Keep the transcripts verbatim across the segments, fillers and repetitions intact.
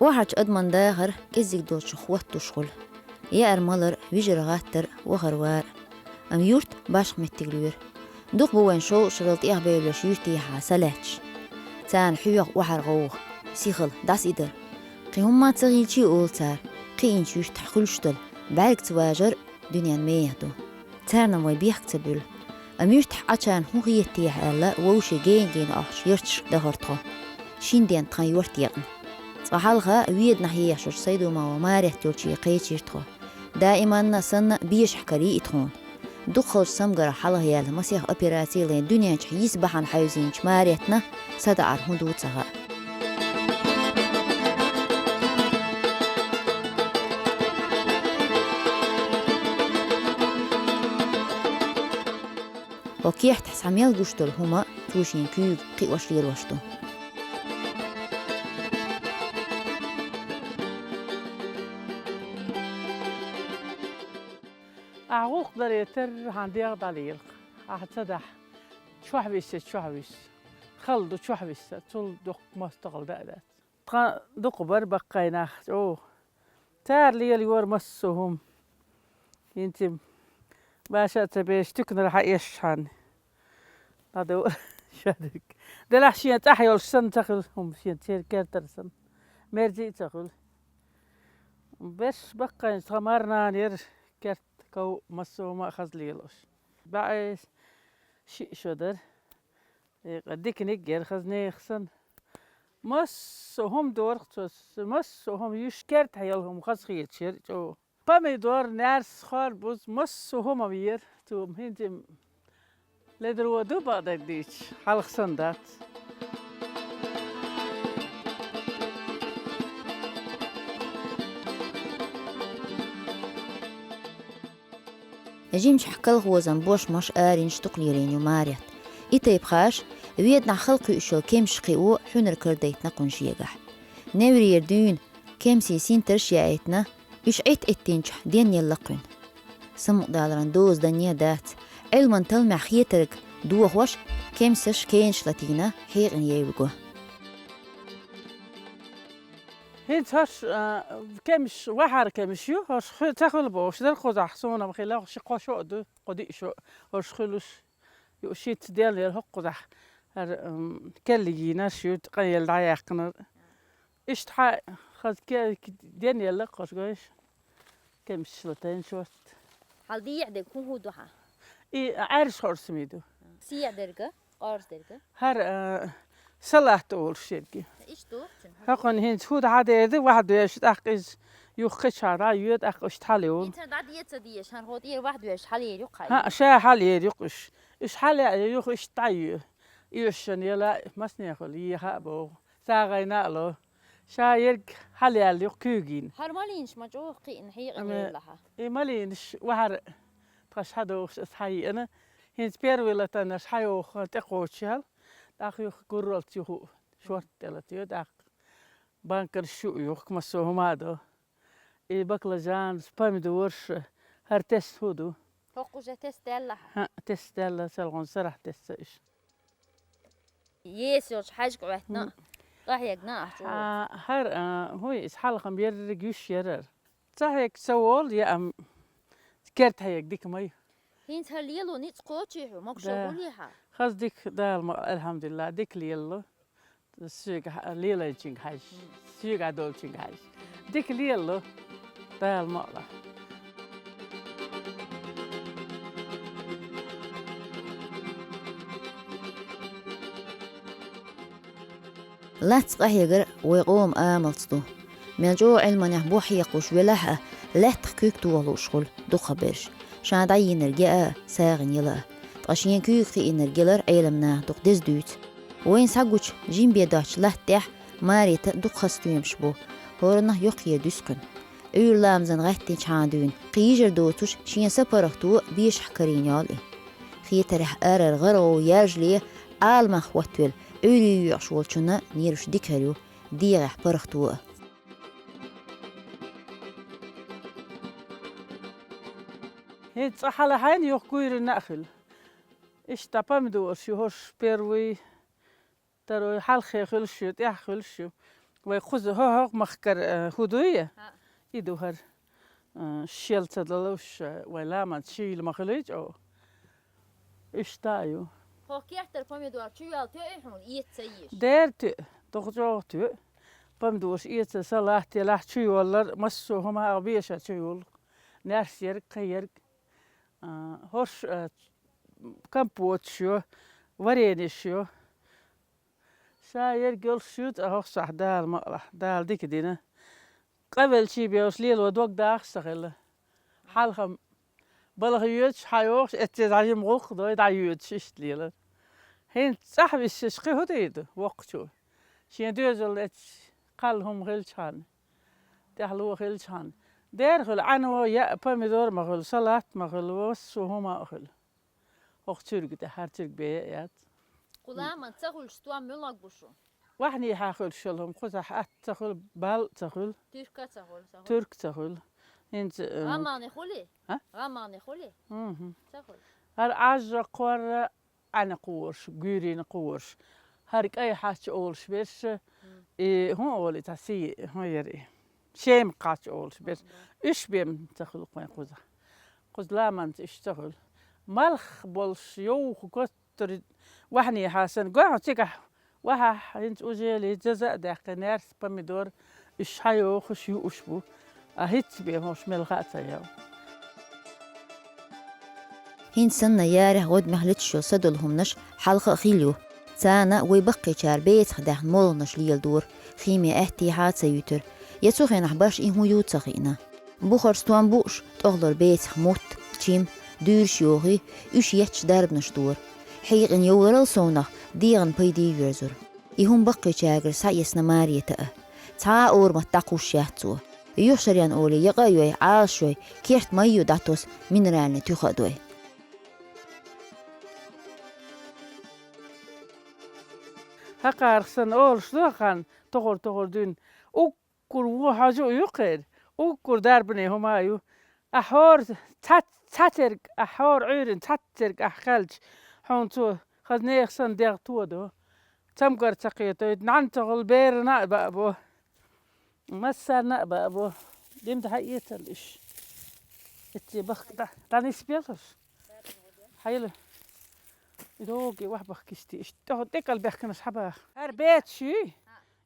Охьарчу адаман дахар кӀеззиг долчух хӀоттуш хуьлу. Яар-малар, вижар-гӀаттар, вахар-вар. Амма юрт башха меттиг лоьру. Дукха бу вайн шовзткъа шарал тӀехбевллачу юьртехьа са лаьтташ. Царна хьоьху охьар-гӀовгӀа, сихал, дӀасаидар. Кхин хӀумма а ца хилчий, олу цара, кхиъначу юьртахь хуьлуш долу, бӀаьрга ца важар дуьненан мехь ду. Царна вай бехк ца буьллу. Амма юьртахь Ӏачарна хӀун хетахь аьлла, вовшийн гена-гена Ӏохкуш ярташ дахара тхо. Шина денна тхан юьрт екъна. Цкъа хьалха Веданахь ехаш йолчу Сайдумова Маретта йолчу кхечира тхо. Даиманна санна бешахь карий и тхуна. Дукхалчу самгарх хьалха яьлла масех операци лайн дуьнен чохь йиса бахьана хьаьвзинчу Мареттана садаӀар хӀун ду ца хаьа. Хьо кехтахь схьа мел гуш долу хӀума цо шен куьйга кхиош лелош ду. Ахьа гӀуллакх даре терра хьан дегӀ дӀалелахь, ахьа ца дахь, чохь висса, чохь висса. Хала ду чохь висса, цул дуккха мостагӀал дан а дац. Тхан дукха бара баккхай нах чӀогӀа. Цара лелайора массо а хӀума. ХӀинца баша а ца беш, туьканара хьаэшчхьана. ДӀадовла шадерг. Делахь шен цӀахь йолуш санна ца хуьлу хӀума, шен церан кертара санна. Мерза а ца хуьлу. Беш баккхайна тхан марнана яра керт, ков, массо а хӀума а хаза лелош. БӀе шиъ шо дара. Экъа диканиг яра хаза нехан санна. Массо а хӀума дорах цо, массо а хӀума, юьш кертахь йолу хӀума хаза хеташ яра чӀогӀа. Помидор, наьрс, хорбуз, массо а хӀума вера цо, хӀинца ледара ду бакъдерг дийцича, хьалха санна дац. Жимчохь колхозан бошмаш, аренаш дукха лелийна ю Маретта. И тайпа хаш, Веданахь хала кхуьуш йолу кемсаш кхио хьуьнар карадайтина кхунна шегахь. Неврера дуьйна кемсийн синтарш а яийтина, уьш Ӏитт-Ӏиттинчохь денъелла кхуьнан. Самукъадаларан доза данне а дац, Ӏилман талламехь хетарг дохош, кемсаш кенаш латийна хьекъина евлла го. ХӀинца хӀорш, а, кемсаш, вахьара кемсаш ю, хӀорш хи-, ца хуьлу бохуш дара кхузахь, суна-м хилла, ши-кхо шо а ду, кхо-диъ шо а, хӀорш хуьлуш. Юха шийтта денъелла хӀокху кхузахь, хӀара, м, керла йийнарш ю, къанъелла дӀаяьккхинарш. Иштта хьан хаза ке-, денъелла кхузахь гойш, кемсаш латийна шорта. Хьал дехьа дерг хӀун хӀу ду хьан? И Ӏаьржа хорсамий ду. Сехьа дерг а? Къорса дерг а? ХӀара, а, салат олуш ерг. Иштта ду цуьнан хӀара. ХӀокхунна хӀинца хӀу дӀадер ду, вахьа доьжуш, тӀаккха иза юха кхечахьа дӀайоь, тӀаккха иштта хьалайо. ХӀинца дӀадеца дезаш, хӀара хӀо тӀера вахьа доьжуш хьалаер ю-кх хьан? ХӀаъ, ша хьалаер ю-кх уьш. Уьш хьалаяьлла юха иштта дӀайоь. Оьшшана яла, массанхьа хуьлу, еха а богӀу. СагӀина а ло. Ша ерг хьалаяьлла ю-кх куьйгийна. ХӀара малийнаш ма чӀогӀа кхиъна хьекъина Аме, лелахьа. И малийнаш вахьара тхаьш хьадохуш аса хьайиъна. ХӀинца первый латанаш хьайоху тӀекхочушъял, тӀаккха юха гурралц юха шорта тӀе латайо, тӀаккха банкарш ю юха массо а хӀума а до. И баклажанаш, помидораш, хӀара тесна хӀу ду. ХӀокху уже тесна даьлла хьан? ХӀаъ, тесна даьлла, селхана сарахь тесна уьш. Еса йолчу хьаьжга Ӏоьттина, М. къахьегна ахь чӀогӀа. Хьа-, хӀара, а, хӀуй, иза хьалха-м ерриг юьш ярара. Ца хьегна ца волу, яа-м керта хьегна дика ма ю. ХӀинца хӀара лело ницкъ кхочий хьо, могуш Да. гӀуллехьа? Хаза дика, Дала ма, алхьамдулиллахӀ, дика лелало. Соьга хьа-, лелайчуьнга хьаьжча, соьга долчуьнга хьаьжча. Дика лелало, Дала ма а лахь. Лац къахьегар вай къоман амалц ду. Мел чӀогӀа Ӏилманехь бухь хьекхалуш велахь а, лаьттах куьг тоха лууш хуьлу дукхах берш. Ша дӀайийнарг яа а, сагӀина яла а. Ткъа шен куьйга кхиийнарг ялар Ӏеламнаха дукха деза дуьйцу. Вайна схьагучу жимбе доцучу латта тӀехь Маретта дукха хаза стоьмаш бу, хӀораннах йоккхаера дуьсу кхуьнан. Ӏуьйра ламазан гӀаьттинчхьана дуьйна, кхин йижар доцуш, шен са паргӀато бешахь карийна йолу и. Хетарехь, арара гӀара-гӀов яьржале, Ӏаламах хӀоттавелла, Ӏуьйре йоькъуш волчунна нерваш дика хир ю, дегӀехь паргӀато а. ХӀинца цкъа хьалахьайна юха гуйрина а хуьлу. Иштта помидораш ю хӀорш первый, второй, хьалххе хуьлуш ю, тӀаьхьа хуьлуш ю. Вай кхуза хӀо-, хӀокху махкара, э, хӀу дуй? ХӀаъ. И ду хӀара. Э, шел ца далуш, э, вай ламанца шийла ма хилийча, о. Иштта а ю. Хьо кертара помидор чу йоьлла тоьу хьуна, эца ца езаш? Дера тоьу, дукха чӀогӀа тоьу. Помидораш эца, салат елахь чу йоллар, массо а хӀума а беша чу йолу. Наьрс ерг, кхин ерг. А, хӀорш, а, компоташ йо, варенеш йо. Ша ерг йолуш ю, цкъа хӀокху сахьт Дала ма алахь, Дала дика дина. Къавелчий бевлаш лело дог дахаш ца хилла. Хьалха балха йоьдуш, хьайогӀуш, эццӀе дӀа жима гӀуллакх дой, дӀайоьдуш иштта лелар. ХӀинца цӀахь виссаш кхин хӀун дийр ду воккхачо? Шен доьзал эццӀа кхалла хӀума хилчхьана, тӀехь ло хилчхьана. Дера хуьлу, Ӏаьно яа помидор ма хуьлу, салат ма хуьлу, массо а хӀума а хуьлу. ХӀокху цуьрга тӀе, хӀара цуьрга бен а яц. Кху ламан ца хуьлуш, стом муьлхаг бу шу? Ваьхьнехьа хуьлуш йолу хӀума, кхузахь атта ца хуьлу, бал а ца хуьлу. Туьрка ца хуьлу, ца хуьлу. Туьрка ца хуьлу. ХӀинца, э, гӀаммални хуьлий? А? ГӀаммални хуьлий? Мгм. Ца хуьлу. ХӀара Ӏажжа кхорра, Ӏаьна кхораш, гуьйрийн кхораш. ХӀара кӀай хьач олуш берш, и хӀун олу цхьа сий, хӀун яра и? Шема кхач олуш берш. Уьш бен ца хуьлу кхайн кхузахь. Кхуза ламанца уьш ца хуьлу. Малх болуш йовха гуттар а ваьхьнехьа санна. Гой хьо цигахь вахахь, хӀинца ужели заза а даьккхи, наьрс, помидор, уьш хьайохуш, юуш бу. А хӀинца бен хӀорш мел хаа ца ял. ХӀинца санна, ярехь, гӀодамехь леташ йолу садолу хӀуманаш хьалха а хилла ю. Царна вай баккхийчара бецах даьхна молханаш леладора, химия аьттехьа а ца юьтура, я цу хенахь башха и хӀун ю ца хиъна. Бухара стом бууш, тӀехула бецах мутт, чим, дуьйраш йохий, уьш етташ дарбанаш дора. Хьекъина йовларал совнах дегӀан пайде йоьрзура. И хӀума баккхийчаьргара схьаэцна Марета а. Цхьа а орамат дӀакхуссуш яц цо. Юха шаръян олий, якъа а йой, Ӏалаш йой, керт май ю дӀатосу, минеральный туьха а дой. ХӀокхарах санна олуш ду хӀокхарна, тохар-тохар дуьйна. Уггар вон хьожа а ю кхеран, уггар дарбане хӀума а ю. Ахь хӀора цхьац-, цхьацерг, ахь хӀора Ӏуьйрина цхьацерг ахь кхаьлча, хьуна цо хаза нехан санна дегӀ тодо. Цамгар ца кхетойту, нӀаьна ца хуьлу, берана а баа бо. Массарна а баа бо. Димда хьаэцал уьш. Эцце бахка дӀа-, дӀанисбелхаш. Хьайла. И доге вахь бахка кисти. Иштта тӀе-, тӀекӀал бехканаш хьабаха. ХӀара бецаш юй?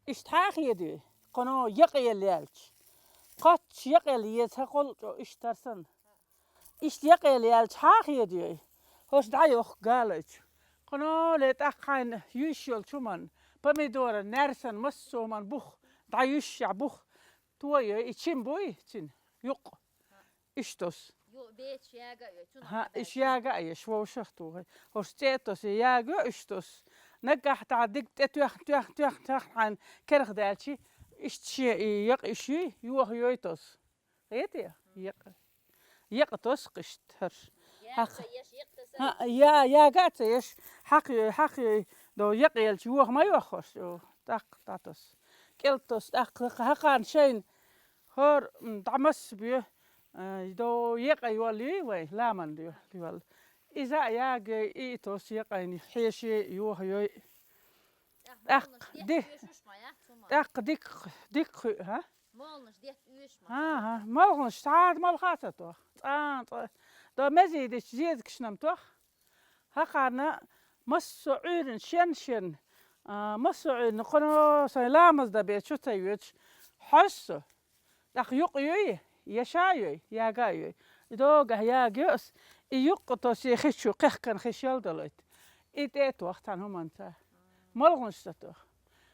Иштта хьахедуй? Кхуьно якъаелла яьлча. Кхоччуш якъаелла еза хӀокхул чӀо иштта санна. Иштта якъаелла яьлча хьахедуй? ХӀорш дӀайохку галайчу. Кхуьно ле тӀаккха хьайна юьйш йолчу хӀуманна, помидоран, наьрсан, массо а хӀуманна бух, дӀаюьйшшехь бух, тойой, и чим буй цуьнан юкъ. Иштта тосу. Ю-, бецаш яга а йой, цунах хӀа, иш яга а еш, вовшах тухий. ХӀорш цӀе а тосу, яга а йой, иштта тосу. Наггахь тӀехь диг тӀе тоьхна, тоьхна, тоьхна, тоьхна хьайна керха даьлчи, иштта шен и якъа иш юй, йоха йой тосу. Хетий? Якъа. Якъа тосу кхишта хӀорш. Яга хьакха ца еш, якъа таса. ХӀа, я-, яга а ца еш, хьакха йой, хьакха йой, до якъа елча йоха ма йоххуш, о, тӀаккха дӀатосу. КӀел тосу, тӀаккха хӀакхарна шайна хӀора, м, дӀа масса бе, а, до якъа йоллий вай, ламан йо-, йолла. Иза а ягой, и тосу якъайна хьеший, йоха йой. ТӀаккха ди-, тӀаккха дик, дик хуьу, хӀа? Молханаш детта оьшуш ма. ХӀан, хӀан, молханаш цхьа а молха а ца тох. Цкъа, цкъа. До мезий дечу зезагашна-м тох. ХӀокхарна массо а Ӏуьйранна шен-шен, а, массо а Ӏуьйранна кхуьно сайн ламаз дан бен чу ца йоьдуш, хьожу со. ТӀаккха юкъ юй, я ша йой, яга а йой. И догахь яга йо ас, и юкъа тосий хи чу кхехкан хиш ял далойта. И тӀе а тох цхьана хӀуманца. Молханаш ца тох.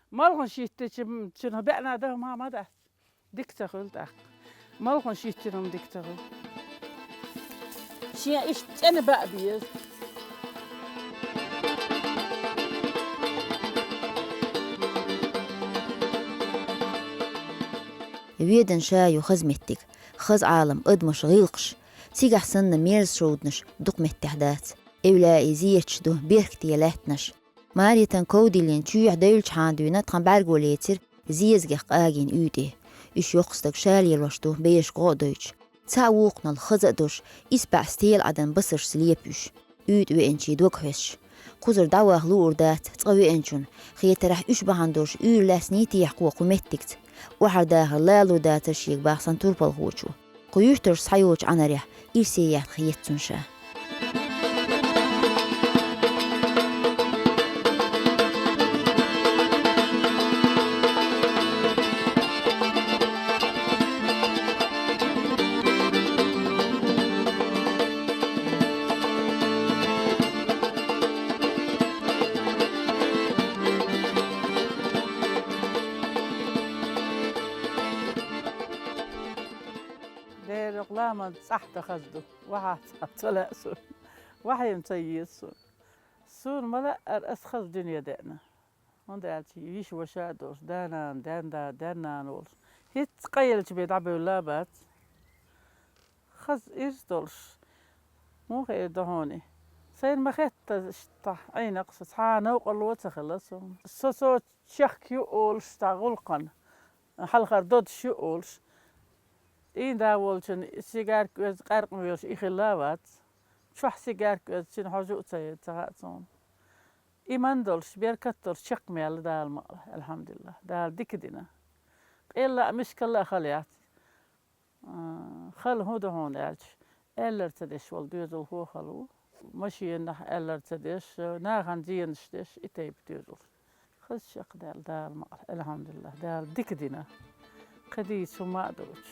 Молханаш йиттича, м, цуьнах беана дан хӀума ма дац. Дика ца хуьлу тӀаккха. Молханаш йиттина хӀума дика ца хуьлу. Шен иштта цӀена баа беза. Ведан ша ю хаза меттиг, хаза Ӏалам, адамаш гӀиллакхаш. Цигахь санна мерза шовданаш дукха меттехь дац. Эвлаий зерачаш ду, беркате лаьттанаш. Маретан ков диллина чоьхьа девллачхьана дуьйна тхан бӀаьрго лецира зезагех къагийна уьйтӀе. Уьш йоккха стаг ша лелош ду, бешка гӀо а дойтуш. Цхьаъ вукхунал хаза а долуш, исс бӀе стела Ӏадан басаршца лепа уьш. УьйтӀа веанчий дог хьоьстуш. Кхузара дӀаваха луур дац цкъа веанчунна, хетарехь, уьш бахьана долуш уьйр лаьцний техьа кхо кху меттигца. Охьар дахар лало дацара шега бахсан турпалхочо. Кху юьртарш схьайолчу Ӏанарехь ирсе етта хета цунна ша. Дера ламан цӀахь дан хаза ду. Вахьа ца, ца лаьа суна. Вахьа ца еза суна. Суна ма лаьара ас хаза дуьне деана. ХӀунда аьлча йиша ваша а долуш, да-нана, даьн-да, даьн-нана волуш. ХӀинцца къа елча бен дӀабевлла а бац. Хаза ирс долуш. ХӀун хир ду хьуна? Сайна ма хетта иштта Ӏийнакъ со, цхьа новкъарло а ца хилла со. Со, со чехка ю олуш цхьа гӀуллакхана, хьалхара додуш ю олуш. ТӀийна да волчун сигарка оьзу къаьркъа воьлуш и хилла а вац. Чохь сигарка оьзу цуьнан хьожа а ца еза, ца хаьа суна. Иман долуш, беркат долуш чекх мелла Дала ма-, алхьамдулиллахӀ. Дала дика дина. Къелла а, мискалла а хала яц. А, хала хӀун ду хьуна аьлча, аьллар ца деш волу доьзалхо а хала ву. Машенахь аьллар ца деш, нахана зенаш деш, и тайпа доьзалш. Хаза чекхдаьлла Дала ма-, алхьамдулиллахӀ, Дала дика дина. Кхин дийца хӀума а доцуш.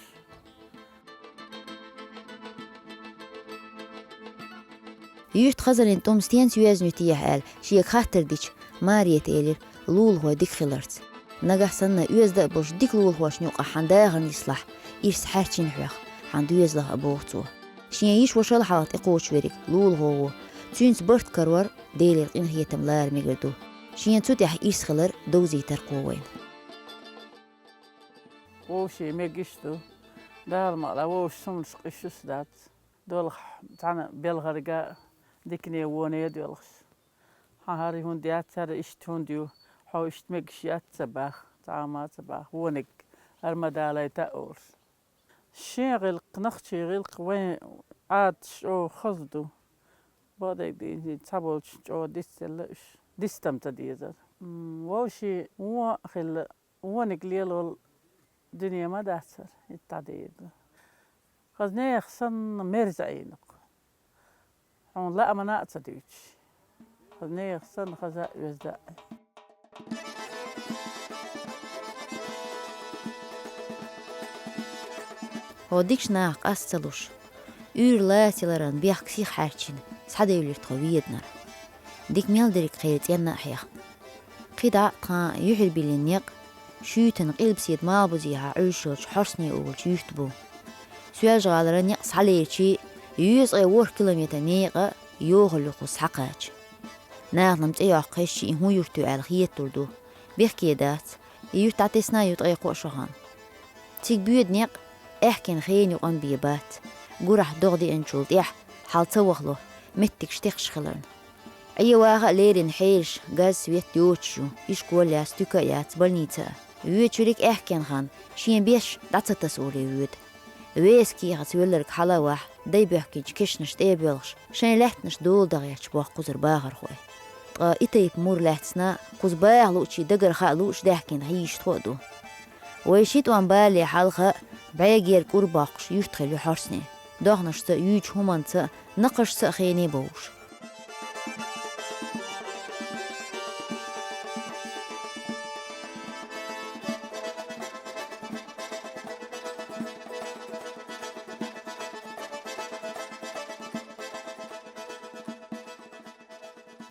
Юьртан хазарийн тӀум стенца йоьзна ю техьа аьлла, шега хаттар дича, Марета элира, лулахой дика хиларца. Нагахь санна оьзда а болуш дика лулахошна юкъахь хьан дахар нислахь, ирс хьаьрчина хьоьх, хьан доьзалах а боху цо. Шен йиша-вашал хьалха тӀекхочуш верг лулахо ву, цуьнца барт карор Делера къинхетам лара мегар ду. Шена цу тӀехь ирс хилар довзийтар кхо вайна. Вовшийн мегаш ду. Дала ма-, ала вовшийн сумнаш къуьйсуш дац. Долахь цхьана белхарга дикане воне а доьлхуш. Хьан хӀара хӀунда яц, хӀара иштта хӀунда ю, хьо иштта мегаш яц ца бах, цхьа а ма ца бах, вониг хӀара ма далайта а олуш. Шен гӀиллакх, нохчийн гӀиллакх вайн Ӏадаташ чӀогӀа хаза ду. Бакъдерг дийна, цхьаболчу чӀогӀа дицделла уьш. Дистам ца дезара. М, вовшийн вон а хилла, вониг лелол дуьне ма дацара, хӀетта дӀадийр ду. Хаза нехан санна мерза Ӏийнакъ. Хьуна лаамана а ца дуьйцуш. Хаза нехан санна хаза а, оьзда а. ХӀо дикачу нахах къаста ца луш, уьйр лацаларан бехк сиха хьаьрчина, схьадевлира тхо Веданара. Дика мел дерг кхеран цӀенна а хьехна. КхидӀа а тхан юьхьар биллина некъ, шуьйтан къилбаседа малхбузехьа Ӏуьллуш йолчу Хьорсне олучу юьрта бу. Соьлжа-ГӀалара некъ схьалерчий, йоьзткъе ворхӀ километр некъа йохалла ю кхуза схьакхача. Нахана-м цӀе йоккхуш, шиъ хӀун юрт ю аьлла хеталур ду. Бехке дац, и юрт дӀатесна ю ткъе кхо шо хан. Цига боьду некъ аьхкенан хенан юкъанна бен бац, гурахь догӀа деанчул тӀаьхьа хьал ца вахало, меттигаш техаш хиларна. Ӏе ваха а леррина хьелаш, газ, свет йоцуш ю, ишкол яц, туька а яц, больница а. Воьдуш верг аьхкенан хан шен беш дӀа ца тасалур воьду. Веса кехатца воьлларг хьала а вахь, дай боьхкинчу кешнаш тӀе а боьлхуш, шайн лаьттанаш дола дан гӀерташ боху кхузара бахархой. Ткъа и тайпа мур лаьцна, кхуза баха луучийн дагара хаа лууш даьхкина хьийзаш тхо а ду. Вай ши тӀом балале хьалха а бӀегера кӀур боккхуш юрт хилла ю Хьорсне. Дохнашца а, юьйчу хӀуманца а, накхашца а хене бовлуш.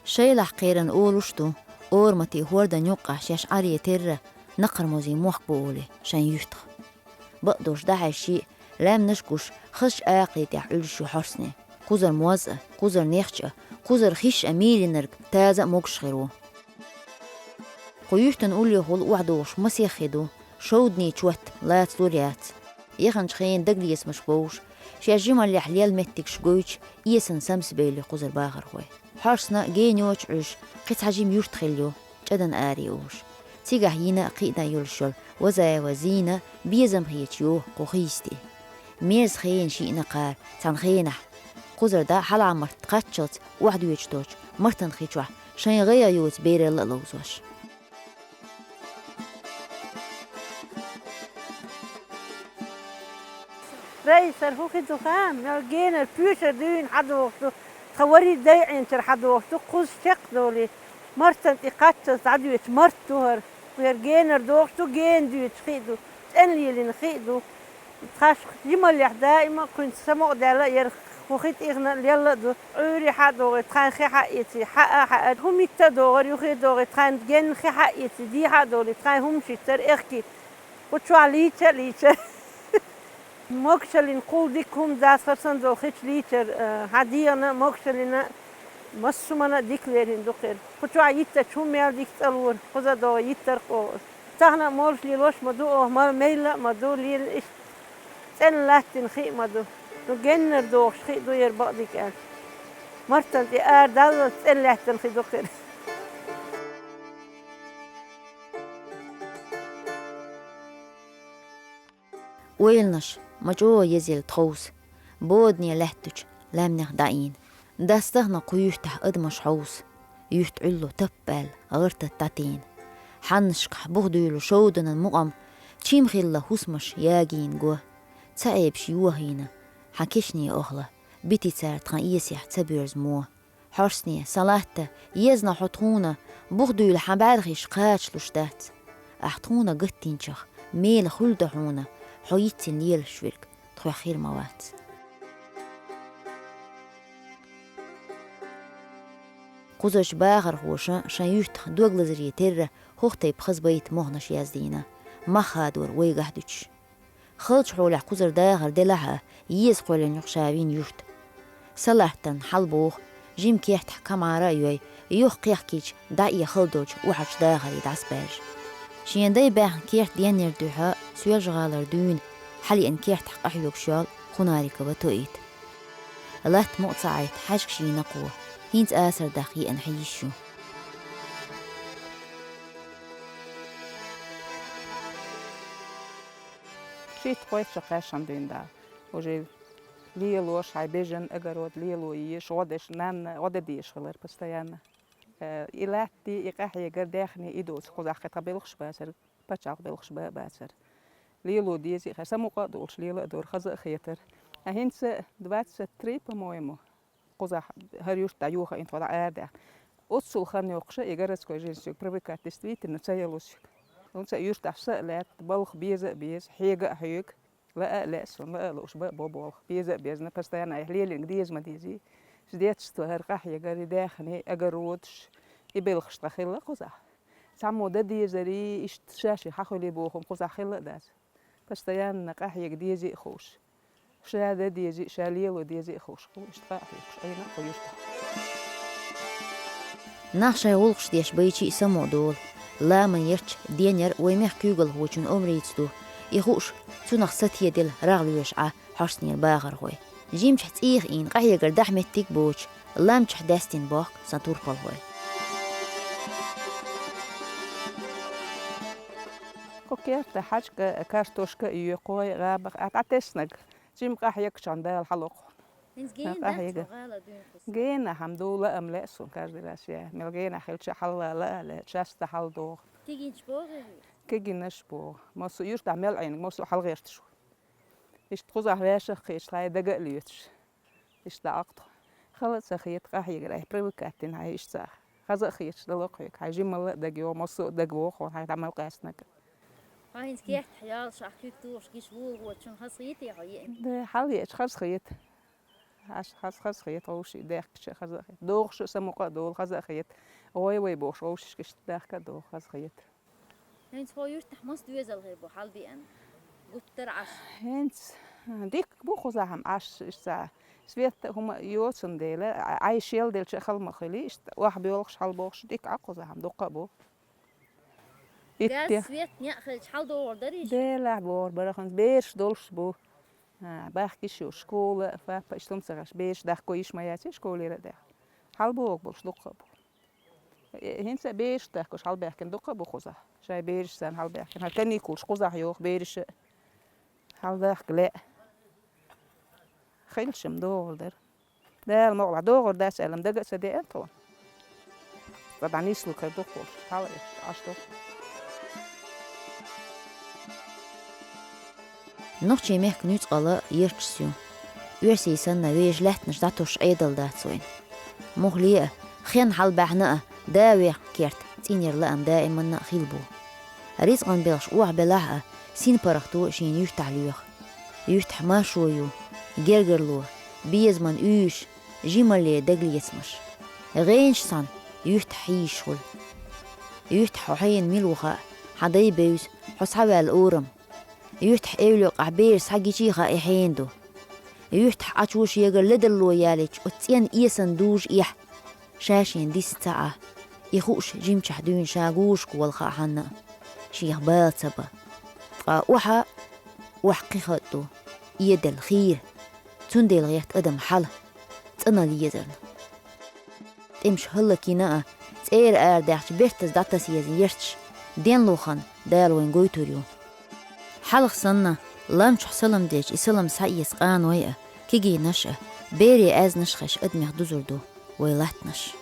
Шайлахь кхеран олуш ду, Ораматин хӀордан юккъахь шаьш Ӏаре терра, Накхармозин мохк бу олий, шайн юьртах. Бакъдолуш дӀахьаьжчий, лаьмнаш а гуш, хазачу акхарий тӀехь Ӏуьллуш ю Хьорсне. Кхузара моз а, кхузара нехча а, кхузара хиш а мийринарг таза а могуш хир ву. Кху юьртан уллехула охьадогӀуш масех хи ду, шовданийн чот лацалур яц. Яханчу хенан дагалецамаш бовш, шаьш жималлехь лелла меттигаш гойтуш, эсана самсабевлла ю кхузара бахархой. Хьорсна геночу Ӏуьш кхин цхьа жима юрт хилла ю, ЧӀадан аре олуш. Цигахь йина а, кхиъна а йолуш йолу Вазаева Зина безам хеташ йоху кху хи йисте. Мерза хенаш йиъна кхара цхьана хенахь. Кхузара дӀа хьалха март кхаччалц охьадоьдуш долчу Мартан хи чохь шайн гӀайгӀа йоцу бералла а ловзош. Раисара хӀун хи ду хаам, мел генара пуьйшар дуьйна хьадогӀуш ду, тхан вари дайӀинчара хьадогӀуш ду, кхуза чекхдолий, Мартан тӀе кхаччалц дӀадоьдуш март ду хӀара. ХӀара генара догӀуш ду, гена доьдуш хи а ду, цӀена лелийна хи а ду. Тхаш жималлехь даима а кхуьнца самукъадаьлла а яра, хӀу хи тӀехна а лелла а ду. Ӏуьйре хьа а догӀий, тхайн хи хьа а эций, хьа а хьа а, хӀума йитта а догӀар, юххе а догӀий, тхайн генна хи хьа а эций, дий хьа а долий, тхайн хӀумаш йиттар, аьхки. Кху чохь лийча а лийча. Могушаллин кхул дика хӀума дац, хӀара санна долу хи чу лийчар, э, хьан дегӀана а, могушаллина а, массо а хӀуманна а дика лерина ду кхира. Кху чохь йиттачу хӀума мел дика цӀа лора, кхуза а догӀий, йиттар а къогӀур. Тахана а молуш лелош а ма ду оха, ма мелла а ма ду, лела иштта цӀена латтина хи а ма ду. Ну, геннара догӀуш хи а ду яра, бакъдерг аьлча. Мартан тӀе ара даллалц цӀена лаьттина хи ду кхира. Ойланаш ма чӀогӀа езъелла тховса, бодане лаьттачу лаьмнех дӀаийна. ДӀасатахана кху юьртахь адамаш хьовса, юьртан Ӏуьллу таппа аьлла, гӀартат дӀатийна. Хьаннашкахь бух дуьйлу шовданан мукъам, чим хилла хӀусамаш ягийна го. Цхьа Ӏебаш йохийна, хьан кешне охла, бити цара тхан эсехь ца боьрза мо. Хьорсне, сан латта, езна хьо тхуна, бух дуьйла хьан бӀаьрхиш кхачалуш дац. Ахь тхуна гаттинчех, мела хуьлда хьуна, хьо йиццина лелаш верг тхоьх хир ма вац. Кхузарчу бахархоша шайн юьртах дог лазаре терра хӀокху тайпа хаза байта, мохнаш яздийна, мах хадор вайгахь дуьтуш. Халчу хьолехь кхузара дахар делахь а, еза кхоьллина ю ша вина юрт. Салаттан хьалабоху, жима кехтахь камара а йой, юха кхехкийча, дӀа а хала долчу охьарчу дахаре дӀасабаьржа. Шен дай баьхна керт деннера дуьхьа Соьлжа-ГӀалара дуьйна хьалаеана кертахь къахьоьгуш йолу Хунарикова Тоита. Латта мукъа ца Ӏайтта хьаьжкӀаш йийна кхо, хӀинца асар даккха еана хьийзаш ю. Шийтта-кхойтта шо кхаьшна дуьйна Дала. Уже лелош хьайн бежан, огород лело езаш, гӀо деш, нанна гӀо дан дезаш хилар постоянно. Э, и латта, и къахьегар, даьхни, и доцу кхузахь кхин тхан белхаш бацара, пачхьалкх белхаш бан а бацара. Лело дезий а хир, самукъа а долуш лела а дора, хаза а хетара. А хӀинца двадцать три, по-моему, кхузахь хӀара юрт дӀайохийна тхо дӀа арадаьхна. Оццул хан йоккхуш а и городской жизнь соьга привыкать действительно ца яло соьга. ХӀинца а юьртахь са а лаьтта, балха беза а беза, хьега а хьоьгу, лаа а лаьа суна, лаа а лууш, бан а бо болх, беза а безна, постоянно айхьа лелийнарг деза ма дезий. С детства хӀара къахьегар, и даьхни, огородаш, и белхаш тхан хилла кхузахь. Цхьаммо дан дезарий, иштта ша-ши хьан хуьлий боху-м кхузахь хилла а дац. Постоянно къахьега дезий а хууш. Ша дан дезий, ша лело дезий а хууш, кху иштта къа а хьоькхуш Ӏийна кху юьртахь. Нах шайн гӀуллакхаш деш байчий а самукъа долу. Ламан ярташ денъяр вай мехкан куьйгалхочун омрица ду. И хууш, цунах сатеделла рагӀ лоьшу Ӏа хьорснера бахархой. Жимчохь цӀийх ийна къахьегар дахьа меттиг а боцуш, ламчохь даьстина бохку сан турпалхой. Кху керта хьаьжкӀа, картошка а йоькху, гӀабах а дӀатеснарг. Жима къахьегчахьана Дала хьалокху. ХӀинца гена дац къахьега. Цо гӀала дуьйна кхуза? Гена хьан ду, лаам лаьа суна каждый раз я. Мел гена хилча хьалла лаа лаьа, часто хьалдогӀу. Кигинаш богӀий? Кигинаш богӀу. Массо а юьртахь мел Ӏийнарг, массо а хьалгӀерташ ву. Иштта кхузахь ваьшах кхеташ, хьайн дага а лоьцуш. Иштта дӀааккху тхо. Хала а ца хета, къахьегар айхьа привыкать дина хьайн иштта ца. Хаза а хеташ дала кхуьга, хьайн жималла а дага йогӀу, массо а дага вогӀу хьуна хьайн дӀа мел къаьстинарг. Хьо хӀинца кехтахь йолуш, ахь куьг тухуш гиш вугӀучун хаза хетий хьо еана? Да, хьал еача хаза хета. Аш хаза, хаза хета, вовший даьхкича хаза а хета. ДогӀуш а самукъа а долу, хаза а хета. ГӀой вай бохуш, вовшашка иштта дахка а догӀу, хаза хета. ХӀинца хьо юьртахь маса доьзал хир бу хьалабеана? Гуттар а Ӏаш. ХӀинца, а, дикка бу кхузахь-м Ӏаш, иштта свет а хӀума а йоцун дела, а, Ӏай шел делча а хала ма хуьлий, иштта охьабоьлхуш, хьалабохуш дикка Ӏа кхузахь-м, дуккха а бу. Газ, итте. Свет, некъ хилча хьаладогӀур дарий? Делахь богӀур бара, хӀинца бераш долуш бу. А, бахкиш ю, школа, папа, иштта хӀума ца гӀаш, бераш дахко йиш ма яций школера а даьхна. ХьалабогӀу болуш дуккха а бу. Э, хӀинца а бераш дахкош хьалабаьхкина дуккха а бу кхузахь. Шайн бераш санна хьалабаьхкина. Хьан каникулаш кхузахь йоху бераш а. Хьаладахка лаьа. Хилча-м догӀур дара. Дала мукъалахь догӀур дац аьлла, дага а ца деана тхуна. Ца дӀа нийслу кхайдо тхо. Хьала Ӏаш ду. Нохчийн мехкан нуьцкъала ярташца ю. Оьрсий санна вешан лаьттанаш дӀатосуш Ӏедал дац вайна. Мухле а, хенна хьалабаьхьна а, да вехна керта цӀийнера лаам даиманна а хилла бу. Рицкъан белхаш охьабелахь а, синпаргӀато шена юьртахь лоьху. Юьртахь маршо ю, гергарло, безаман уьйш, жималле дагалецамаш. ГӀенаш санна, юьртахь хьийзаш хуьлу. Юьртахь хьо хьенан мила ву хаьа, хьан дай бевза, хьо схьаваьлла урам. Юьртахь эвлакъахь бер схьагичий хаьа, и хьенан ду. Юьртахь Ӏачо шегара ледарло ялийча, оцу цӀенна эсана дужу эхь. Ша-шена диса ца Ӏа, и хууш жимчохь дуьйна ша гуш гу вала хаьа хьанна а, шех бала ца бан. Ткъа охьа, охьа кхин хатӀ ду, эдал хийра. Цундела гӀерта адам хьала, цӀанал езарна. ТӀемаш хӀаллакйина а, цӀера арадаьхча бертаза дӀатаса еза ярташ, денло хан Дала вайн гойтур ю. Хьалха санна, лам чохь салам делча, и салам схьаэца къаной а, кегийнаш а, берийн аьзнаш а хезаш адамех дузур ду вай латтанаш.